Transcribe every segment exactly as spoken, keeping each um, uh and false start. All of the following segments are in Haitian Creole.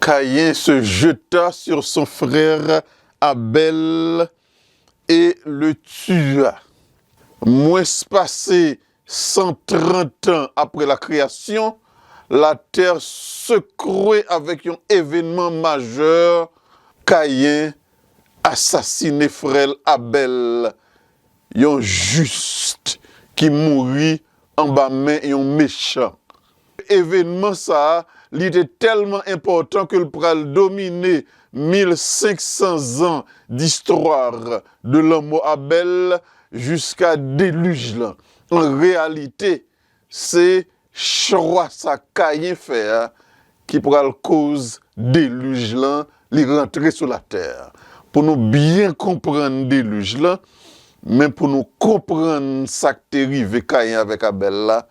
Caïn se jeta sur son frère Abel et le tua. Mwens pase san trant an apre la kreyasyon, latè sekwe avèk yon evènman majè, Kayen asasine frè l Abèl, yon jis ki mouri anba men yon mechan. Evènman sa a, li te tèlman enpòtan ke l pral domine mil senk san zan d'histoire de la mort Abel jiska delij lan. An reyalite, se chwa sa Kayen fè a ki pral koz delij lan, li rantre sou latè. Pou nou byen konprann delij lan, men pou nou konprann sa k te rive Kayen avèk Abèl la,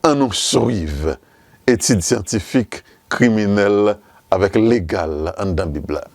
ann nou swiv etid syantifik, kriminèl avèk legal anndan Bib la.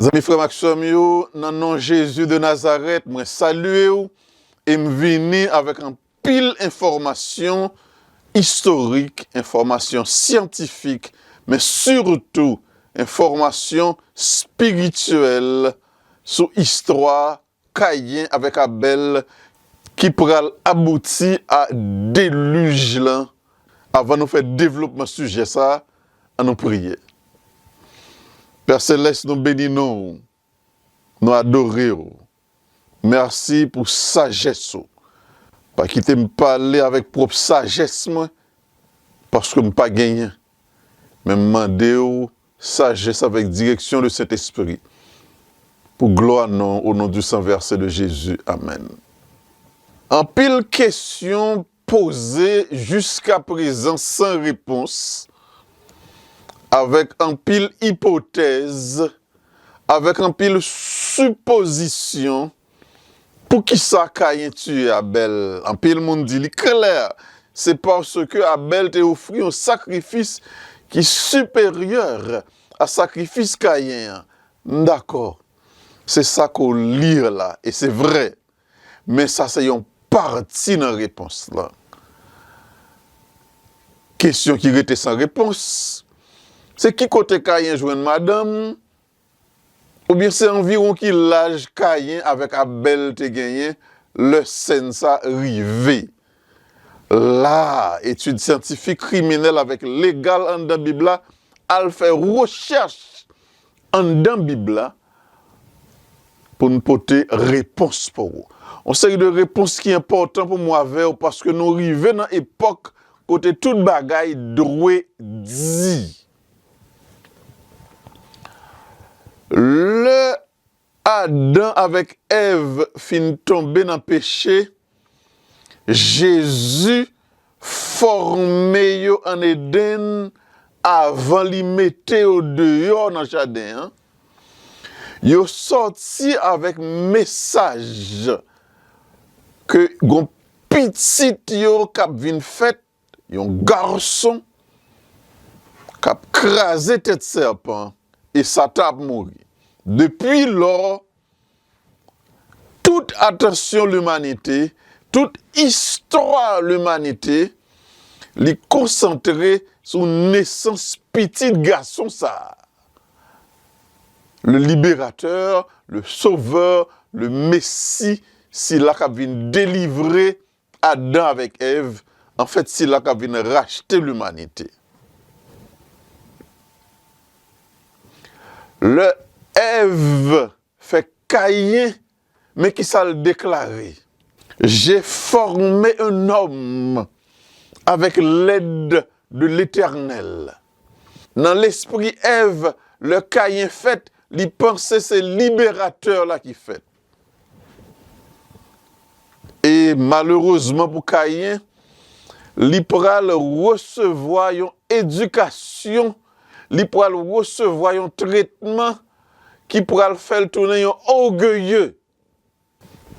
Zanmi, frè m ak sè m yo, nan non Jezi de Nazarèt, mwen salye w e m vini avèk anpil enfòmasyon istorik, enfòmasyon syantifik, men sitou enfòmasyon espirityèl sou istwa Kayen avèk Abèl ki pral abouti a delij lan. Avan nou fè devlopman sijè sa a, ann nou priye. Pè Selès, nou beni non w, nou adore w. Mèsi pou sajès ou. Pa kite m pale avèk pwòp sajès mwen, paske m pa genyen. Men m mande w sajès avèk direksyon de Sentespri. Pou glwa non, au nom du sang versé de Jésus. Amèn. Anpil kesyon poze jiska prezan san repons, avèk anpil ipotèz, avèk anpil sipozisyon. Poukisa Kayen tiye Abèl? Anpil moun di li klè, se paske Abèl te ofri yon sakrifis ki siperyè a sakrifis Kayen an. M dakò, se sa ke w li la, e se vrè. Men sa se yon pati nan repons lan. Kesyon ki rete san repons, se ki kote Kayen jwenn madanm? Oubyen se anviwon ki laj Kayen avèk Abèl te genyen lè sèn sa rive? La, etid syantifik, kriminèl avèk legal anndan Bib la al fè rechèch anndan Bib la pou n pote repons pou ou. Yon seri de repons ki enpòtan pou mwen avè w, paske nou rive nan epòk kote tout bagay dwe di. Lè Adan avèk Èv fin tonbe nan peche, Jezi fòme yo ann Edenn avan li mete yo deyò nan jaden an. Yo sòti avèk mesaj ke gon pitit yo k ap vin fèt, yon gason k ap kraze tèt sèpan, e Satan ap mouri. Depi lò, tout atansyon limanite, tout istwa limanite, li konsantre sou nesans pitit gason sa a. Le libérateur, le sauveur, le Messie, sila k ap vin delivre Adan avèk Èv, anfèt, sila k ap vin rachte limanite. Lè Èv fè Kayen, men ki sa l deklare: J'ai formé un homme avec l'aide de l'Éternel. Nan lespri Èv, lè Kayen fèt, li panse se liberatè la ki fèt. E E malerezman pou Kayen, li pral resevwa yon edikasyon, li pral resevwa yon tretman ki pral fè l tounen yon ògeye.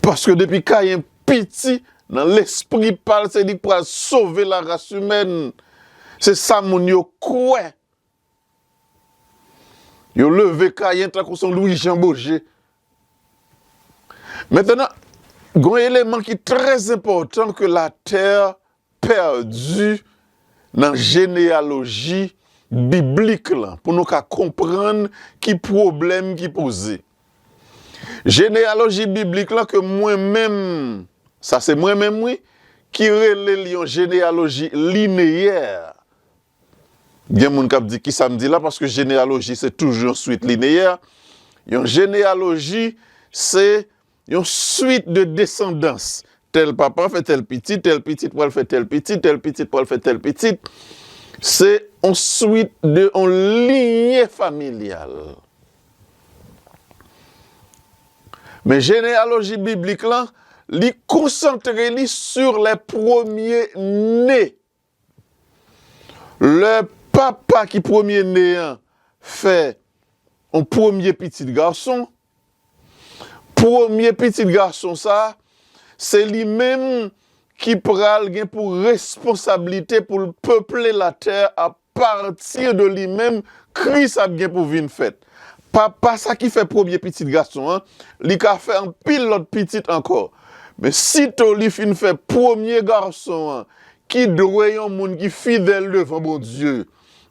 Paske depi Kayen piti, nan lespri pa l, se li k pral sove laras imèn. Se sa moun yo kwè. Yo leve Kayen tankou se yon Lwijan Boje. Mentnan, gen yon eleman ki trè enpòtan ke Latè pèdi nan jeneyaloji biblik lan, pou nou ka konprann ki pwoblèm ki poze. Jeneyaloji biblik lan ke mwen menm, sa se mwen menm wi, ki rele l yon jeneyaloji lineyè. Gen moun k ap di, "Kisa m di la?" Paske jeneyaloji se toujou yon swit lineyè. Yon jeneyaloji se yon swit de desandans. Tèl papa fè tèl pitit, tèl pitit pral fè tèl pitit, tèl pitit pral fè tèl pitit. Se yon swit de yon linye familyal. Men jeneyaloji biblik lan, li konsantre li sur les premiers nés. Lè papa ki premye ne an fè yon premye pitit gason, premye pitit gason sa, se li menm ki pral gen pou responsablite pou l peple latè a pati de li menm, Kris ap gen pou vin fèt. Papa sa ki fè premye pitit gason an, li ka fè anpil lòt pitit ankò. Men sito li fin fè premye gason an, ki dwe yon moun ki fidèl devan Bondye,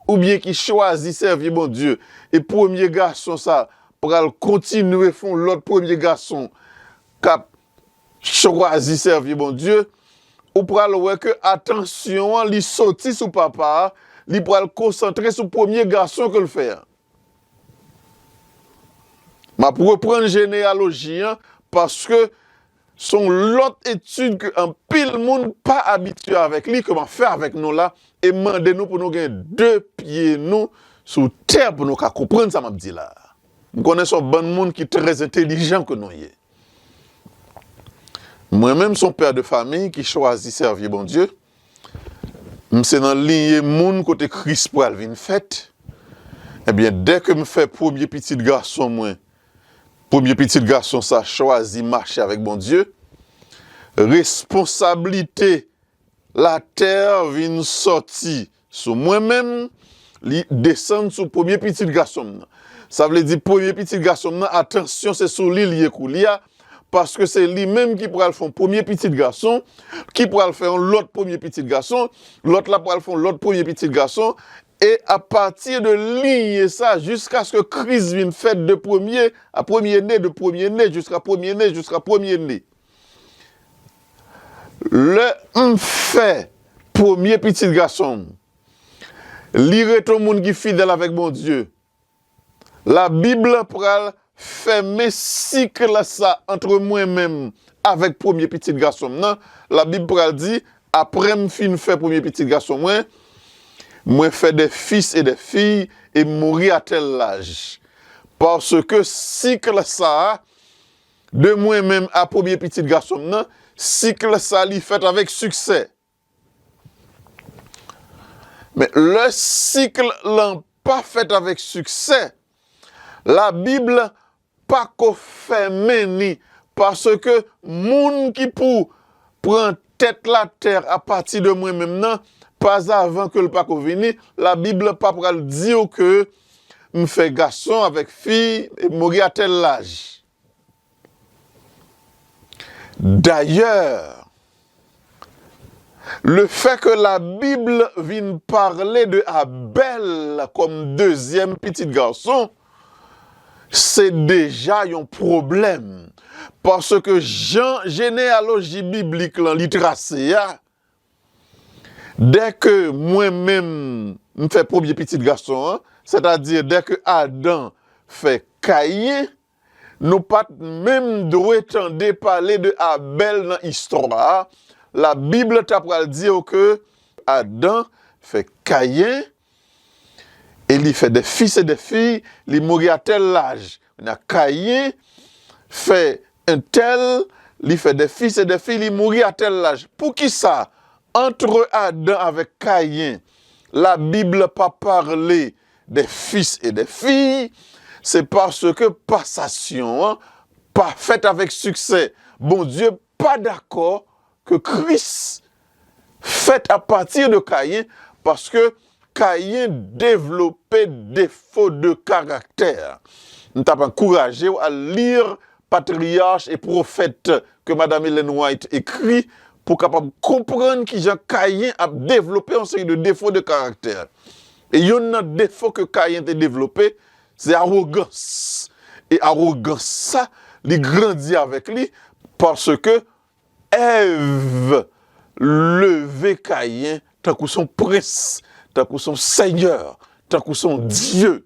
oubyen ki chwazi sèvi Bondye, e premye gason sa pral kontinye fè yon lòt premye gason k ap chwazi sèvi Bondye, ou pral wè ke atansyon an li soti sou papa a, li pral konsantre sou premye gason ke l fè a. M ap reprann jeneyaloji an, paske se yon lòt etid ke anpil moun pa abitye avèk li, ke m ap fè avèk nou la, e mande nou pou nou gen de pye nou sou tè pou nou ka konprann sa m ap di la. M konnen se yon bann moun ki trè entelijan ke nou ye. Mwen menm, se yon pè de fanmi ki chwazi sèvi Bondye. M se nan linye moun kote Kris pral vin fèt. Ebyen, dèke m fè premye pitit gason mwen, premye pitit gason sa chwazi mache avèk Bondye, responsablite latè vin sòti sou mwen menm, li desann sou premye pitit gason m nan. Sa vle di premye pitit gason m nan, atansyon, se sou li l ye koulye a, paske se li menm ki pral fè yon premye pitit gason, ki pral fè yon lòt premye pitit gason, lòt la pral fè yon lòt premye pitit gason, e apati de linye sa, jiskaske Kris vin fèt de premye a premye ne, de premye ne jiska premye ne, jiska premye ne. Lè m fè premye pitit gason m, li rete yon moun ki fidèl avèk Bondye. Labib pral fèmen sik sa ant mwen menm avèk premye pitit gason m nan. Labib pral di, apre m fin fè premye pitit gason mwen, mwen fè des fils et des filles, e m mouri à tel âge. Paske sik sa a, de mwen menm a premye pitit gason m nan, sik sa li fèt avèk siksè. Men lè sik lan pa fèt avèk siksè, Labib pa ko fèmen ni, paske moun ki pou pran tèt latè apati de mwen menm nan, pa avan ke l pa ko vini, Labib pa pral di w ke m fè gason avèk fi, e mouri à tel âge. Dayè, le fè ke Labib vin pale de Abèl kòm dezyèm pitit gason, se deja yon pwoblèm. Paske jan jeneyaloji biblik lan li trase a, dèke mwen menm m fè premye pitit gason an, sètadi dèke Adan fè Kayen, nou pa t menm dwe tande pale de Abèl nan istwa a. Labib ta pral di w ke Adan fè Kayen, e li fè des fils et des filles, li mouri à tel âge. Kounye a Kayen fè entèl, li fè des fils et des filles, li mouri à tel âge. Poukisa, entre Adan avèk Kayen, la Bible pa pale des fils et des filles? Se paske pasasyon an pa fèt avèk siksè. Bondye pa dakò ke Kris fèt apati de Kayen, paske Kayen devlope defo de karaktè. M t ap ankouraje w al li Patriarch e Pwofèt ke Madanm Ellen White ekri pou w kapab konprann kijan Kayen ap devlope yon seri de defo de karaktè. E youn nan defo ke Kayen te devlope, se awogans. E awogans sa, li grandi avèk li, paske Èv leve Kayen tankou s on prens, tankou s on senyè, tankou s on dye.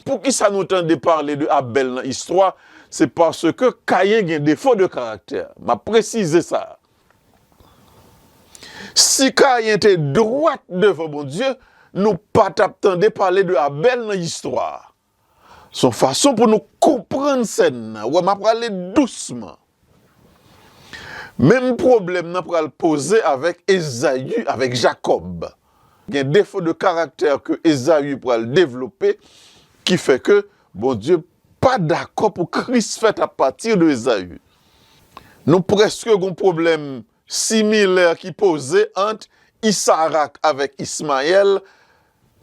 Poukisa nou tande pale de Abèl nan istwa? Se paske Kayen gen defo de karaktè. M ap presize sa. Si Kayen te dwat devan Bondye, nou pa t ap tande pale de Abèl nan istwa. Se yon fason pou nou konprann sèn nan. Wè, m ap prale dousman. Menm pwoblèm nan pral poze avèk Ezayi, avèk Jakòb. Gen defo de karaktè ke Ezayi pral devlope ki fè ke Bondye pa dakò pou Kris fèt apati de Ezayi. Nou prèske gon pwoblèm similè ki poze ant Isarak avèk Ismayèl.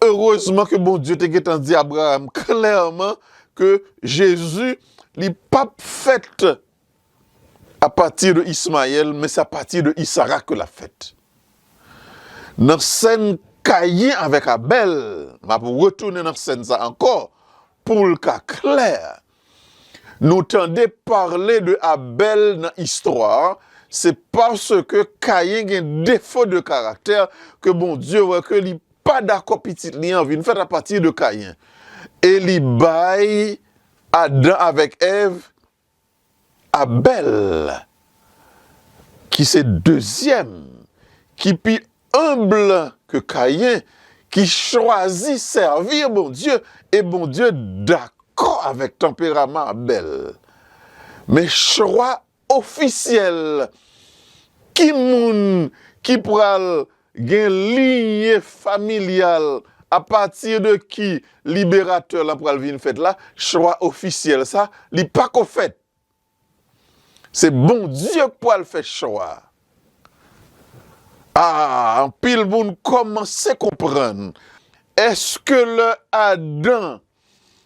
Erezman ke Bondye te gentan di Abraram klèman ke Jezi, li p ap fèt apati de Ismayèl, men se apati de Isarak ke l ap fèt. Nan sèn Kayen avèk Abèl, m ap retounen nan sèn sa ankò, pou l ka klè. Nou tande pale de Abèl nan istwa a, se paske Kayen gen defo de karaktè ke Bondye wè ke li pa dakò pitit li an vin fèt apati de Kayen. E li bay Adan avèk Èv Abèl, ki se dezyèm, ki pi enb ke Kayen, ki chwazi sèvi Bondye, e Bondye dakò avèk tanperaman Abèl. Men chwa ofisyèl, ki moun ki pral gen linye familyal apati de ki liberatè la pral vin fèt la, chwa ofisyèl sa, li pako fèt. Se Bondye k pral fè chwa a. A, anpil moun kòmanse konprann. Èske lè Adan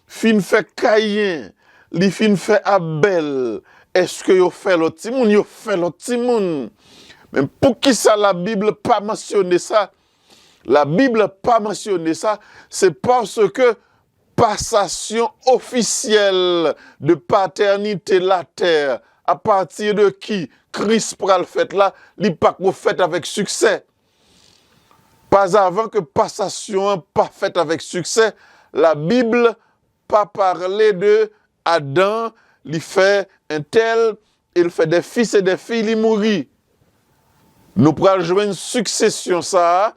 fin fè Kayen, li fin fè Abèl, èske yo fè lòt timoun? Yo fè lòt timoun. Men poukisa Labib pa mansyone sa? Labib pa mansyone sa, se paske pasasyon ofisyèl de patènite latè, apati de ki Kris pral fèt la, li pako fèt avèk siksè. Pazavan ke pasasyon an pa fèt avèk siksè, Labib pa pale de Adan, li fè entèl, e l fè de fis e de fi, li mouri. Nou pral jwenn siksesyon sa a,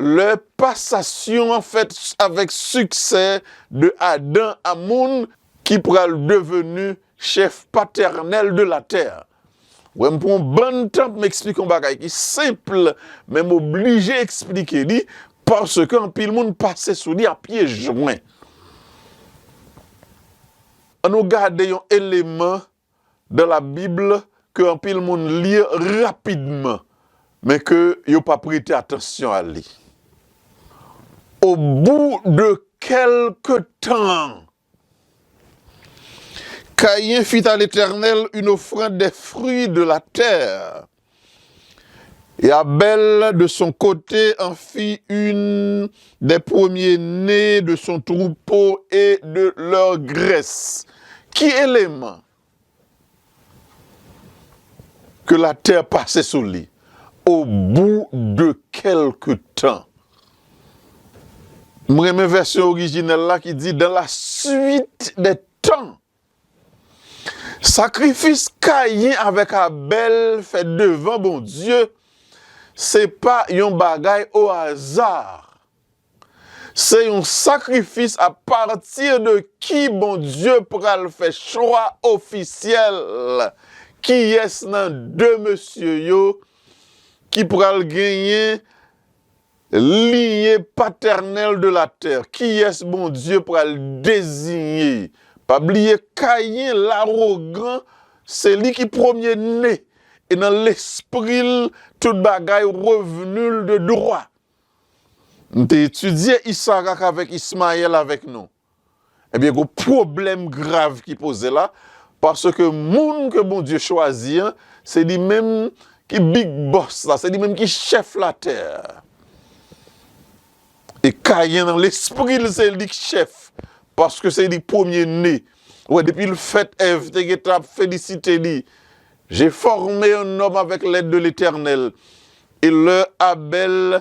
lè pasasyon an fèt avèk siksè de Adan a moun ki pral deveni chèf patènèl de latè. Wè, m pran yon bann tan pou m eksplike yon bagay ki senp, men m oblije eksplike li, paske anpil moun pase sou li a pye jwen. Ann nou gade yon eleman dans la Bible ke anpil moun li rapidman, men ke yo pa prete atansyon a li. Au bout de quelque temps, Caïn fit à l'Éternel une offrande des fruits de la terre. Et Abel, de son côté, en fit une des premiers-nés de son troupeau et de leur graisse. Ki eleman ke latè pase sou li? Au bout de quelque temps. M renmen vèsyon orijinèl la ki di, dans la suite des temps. Sakrifis Kayen avèk Abèl fè devan Bondye, se pa yon bagay o aza. Se yon sakrifis apati de ki Bondye pral fè chwa ofisyèl. kiyès nan de mesye yo ki pral genyen linye patènèl de la tè? Kiyès Bondye pral deziye? Pa bliye, Kayen lawogan, se li ki premye ne. E nan lespri l, tout bagay revni l de dwa. M te etidye Isarak avèk Ismayèl avèk nou. Ebyen, gon pwoblèm grav ki poze la, paske moun ke Bondye chwazi an, se li menm ki big boss la, se li menm ki chèf latè. E Kayen nan lespri l, se li k chèf, paske se li k premye ne. Ou wè, depi l fèt, Èv te gentan ap felisite li. J'ai formé un homme avec l'aide de l'Éternel. E lè Abèl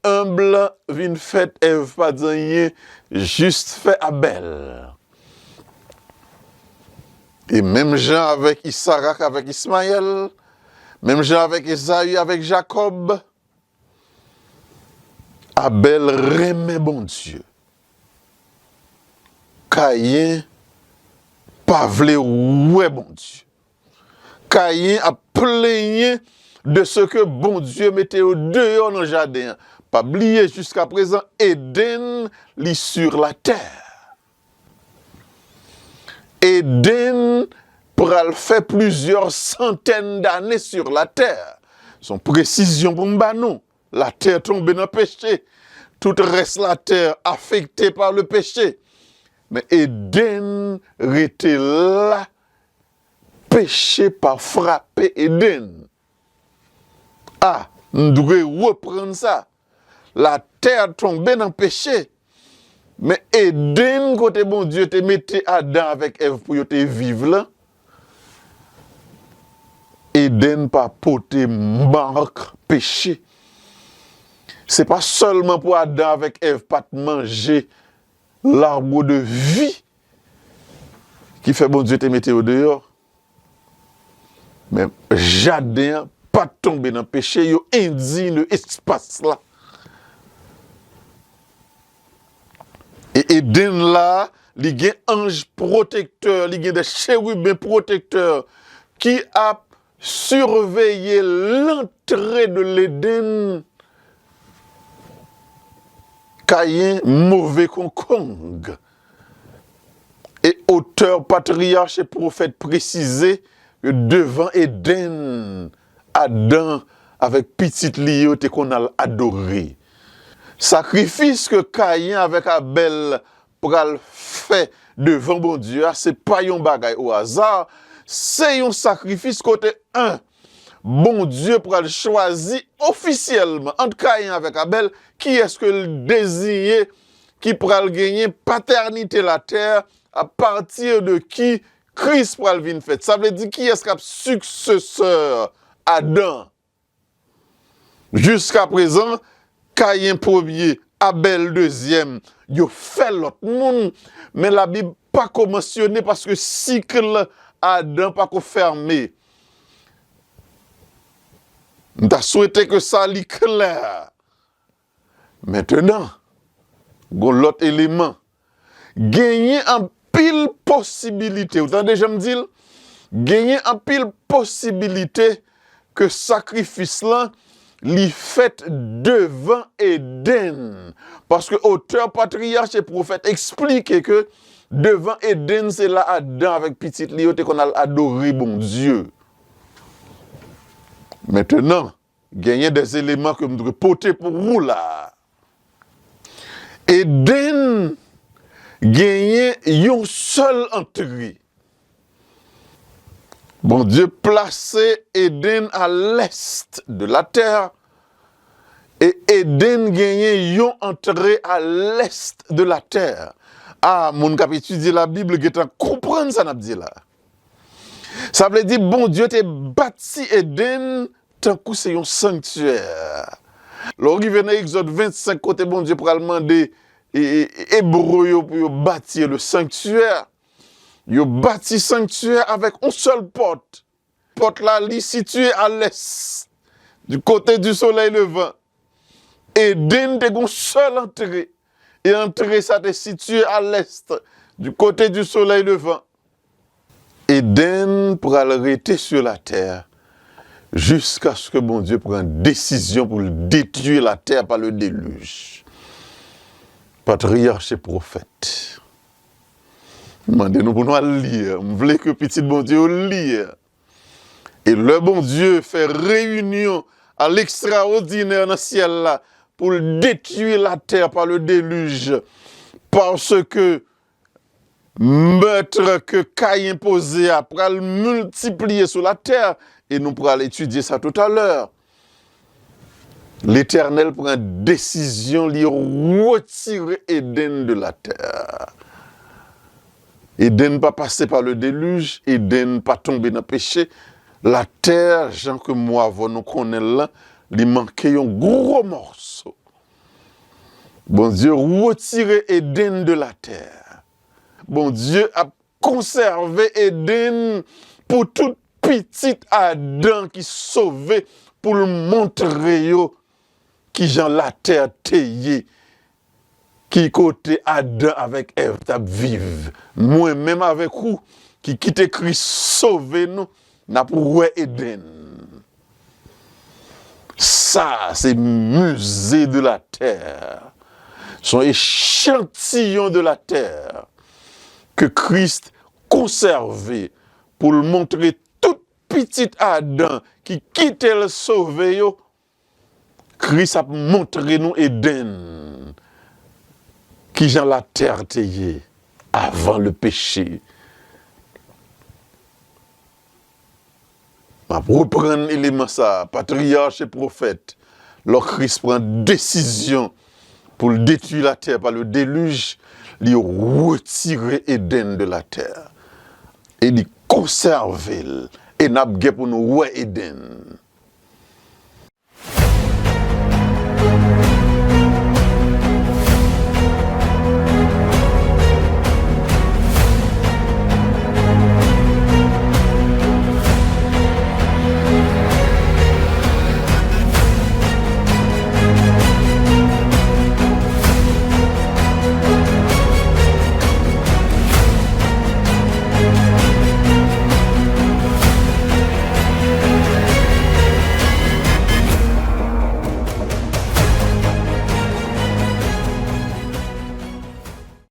enb vin fèt, Èv pa di anyen, jis fè Abèl. E menm jan avèk Isarak, avèk Ismayèl, menm jan avèk Ezayi, avèk Jakòb, Abèl renmen Bondye. Kayen pa vle wè Bondye. Kayen ap plenyen de se ke Bondye mete yo deyò nan jaden an. Pa bliye, jiskaprezan, Edenn, li sur la tè. Edenn pral fè plizyè santèn dane sur la tè. Se yon presizyon pou m ba nou. Latè tonbe nan peche. Tout rès latè afekte pa le péché. Men Edenn rete la. Peche pa frape Edenn. A, m dwe reprann sa. Latè tonbe nan peche. Men Edenn, kote Bondye te mete Adan avèk Èv pou yo te viv lan, Edenn pa pote mak peche. Se pa sèlman pou Adan avèk Èv pa t manje l'arbre de vie ki fè Bondye te mete yo deyò. Men jaden an pa t tonbe nan peche, yo endiy de espas la. E Edenn la, li gen anj pwotektè, li gen de cheriben pwotektè ki ap siveye lantre de Ledenn. Kayen move kon kong. E otè Patriyach e Pwofèt presize ke devan Edenn, Adan avèk pitit li yo te konn al adore. Sakrifis ke Kayen avèk Abèl pral fè devan Bondye a, se pa yon bagay o aza, se yon sakrifis kote, en, Bondye pral chwazi ofisyèlman ant Kayen avèk Abèl kiyès ke l deziye ki pral genyen patènite latè, apati de ki Kris pral vin fèt. Sa vle di kiyès k ap siksesè Adan. Jiskaprezan, Kayen premye, Abèl dezyèm, yo fè lòt moun, men Labib pako mansyone paske sik Adan pako fèmen. M ta swete ke sa li klè. Mentenan, gon lòt eleman. Genyen anpil posibilite, ou tande jan m di l? Genyen anpil posibilite ke sakrifis lan li fèt devan Edenn. Paske otè Patriyach e Pwofèt eksplike ke devan Edenn, se la Adan avèk pitit li yo te konn al adore Bondye. Mentenan, genyen de eleman ke m dwe pote pou ou la. Edenn genyen yon sèl antre. Bondye plase Edenn a l'est de la terre, e Edenn genyen yon antre a l'est de la terre. A, moun k ap etidye Labib gentan konprann sa n ap di la. Sa vle di Bondye te bati Edenn tankou se yon sanktyè. Lè w rive nan Egzòd vennsenk, kote Bondye pral mande e, e, Ebre yo pou yo bati le sanktyè, yo bati sanktyè avèk yon sèl pòt. Pòt la, li sitiye a l'est, du côté du soleil levant. Edenn te gon sèl antre, e antre sa te sitiye a l'est, du côté du soleil levant. Eden pral rete sur la terre jusqu'à ce que Bondye pran desizyon pou l detwi la terre par le déluge. Patriarch e pwofèt. M mande nou pou nou al li. M vle ke pitit Bondye yo li. E lè Bondye fè reyinyon a lekstraòdinè nan syèl la pou l detwi la terre par le déluge, paske mèt ke Kayen poze a pral miltipliye sou la terre, e nou pral etidye sa toutalè. Letènèl pran desizyon, li retire Eden de la terre. Eden pa pase pa le déluge, Eden pa tonbe nan peche. La terre, jan ke mo avè nou konnen l lan, li manke yon gwo mòso. Bondye retire Eden de la terre. Bondye ap konsève Eden pou tout pitit Adan ki sove, pou l montre yo kijan latè te ye, ki kote Adan avèk Èv t ap viv. Mwen menm avèk ou ki kite Kris sove nou, n ap wè Eden. Sa se mize de la terre. Se yon echantiyon de la terre ke Kris konsève pou l montre tout pitit Adan ki kite l sove yo. Kris ap montre nou Eden, kijan latè te ye avan le peche. M ap reprann eleman sa a, patriyach e pwofèt, lè Kris pran desizyon pou l detwi latè pa le déluge, li retire Eden de la terre. E li konsève l. E n ap gen pou nou wè Eden.